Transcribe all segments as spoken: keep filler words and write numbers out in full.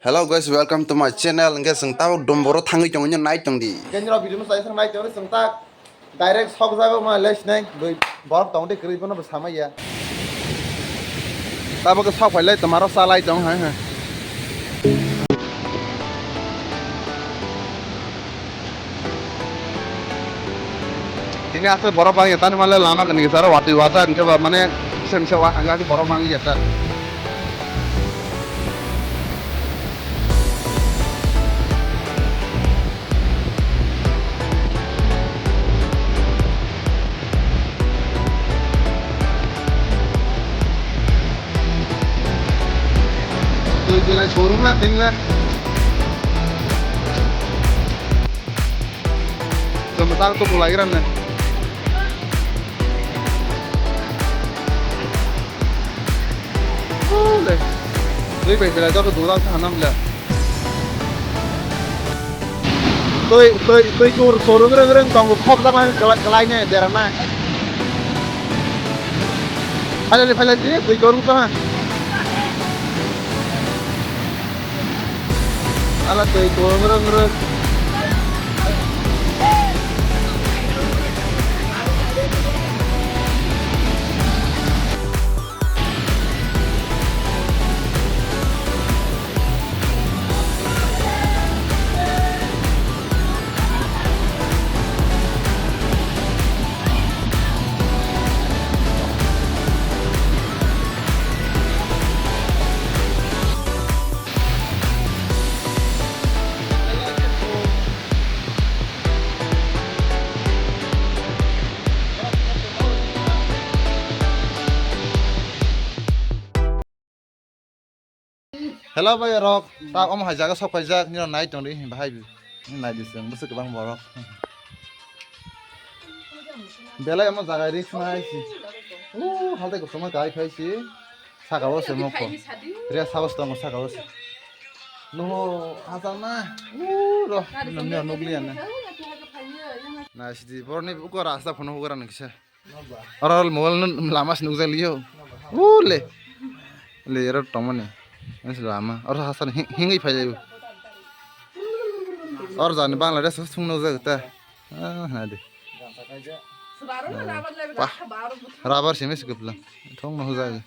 Hello guys, welcome to my channel. Hingke chwng tabuk Domboro thangwi tongo, nai tongdi. Hingke nini video no sai nai tongdi, chwng tak direct sok jago ma les nai, boi borok tong de kwrwi bono bo sama ya. Tabuk sok phai lai, tomaro sa lai tong hai hai. Tini aswk borok bangya, tani male lama kani kisa aro watwi wata, hingke ba mane kisa misa wa hangke borok bangya ta. Twi twi lai showroom na tini le. Chwng mwchang tubu lai gram ne. Ole. Twi bai belai jok dura sa hanam le. Twi, twi, twi kur showroom reng reng tongo, khok jama kalai, kalai ne dera na. Phailali, phailali, twi kur tong ha. Ala twi kur reng reng. Hello bhai rok, ta omo hai jaga sok paijak, nini nai tongdi, bahai bi. Nai di seng, bwswk kwbang borok. Belai omo jaga risk nai si. Uh, haltai kosom kai phai si. Saka o se mokho. Ria saos tongo saka o se. Nuho hachal na. Uh, ro, nini nukliya na. Nai si di, borni uko rasta phono hugara nang kisa. Oro mobile no lama se nukjak liyo. Ule. Le oro tongmani. Ani se lama. Oro hasar hing-, hingwi phai layo. Oro jani Bangladesh thung nukjak ta. Ah, na de. Wah. Rubber simi se kuplang. Thung nukjak.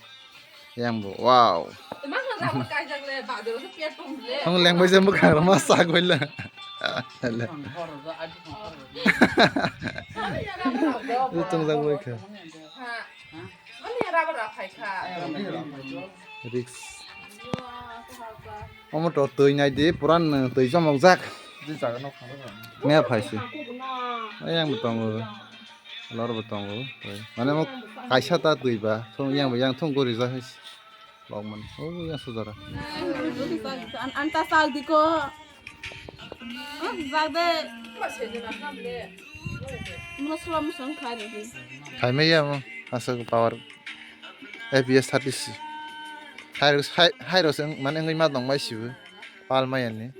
Yang bo, wow. Emang nang rambut kaijak le, bade rasa piat pom le. Tong leng bai jembo kang rama sa goila. Hele. Lu tong jak bai kha. Ha. Ani rambut rapai kha. Risk. Omo to twi nai di, puran twi chomok jak. Di jaga nok thang. Ne phai si. Ayang bo tongo. Lor bo tongo. Mane mo kaisa ta twi ba. Thung yang bo yang thung gori jak hai si. Lok man. O yang sujara. An, anta sal diko. Ah, jak de. Masala musang khai de. Khai me ya mo. Asa ko power. A P S thirty six. Hai ro, hai, hai ro se mane ngwi ma dong bai sibu. Pal mai ani.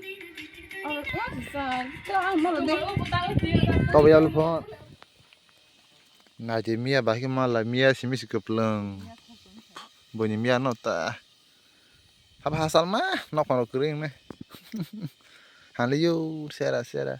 Tobo ya lu phone. Nai de miya bahai khe malai, miya simi se kwplwng. Buini miya no ta. Haba hachal ma, nok phano kwrwi wngnai. Haliyo, sera, sera.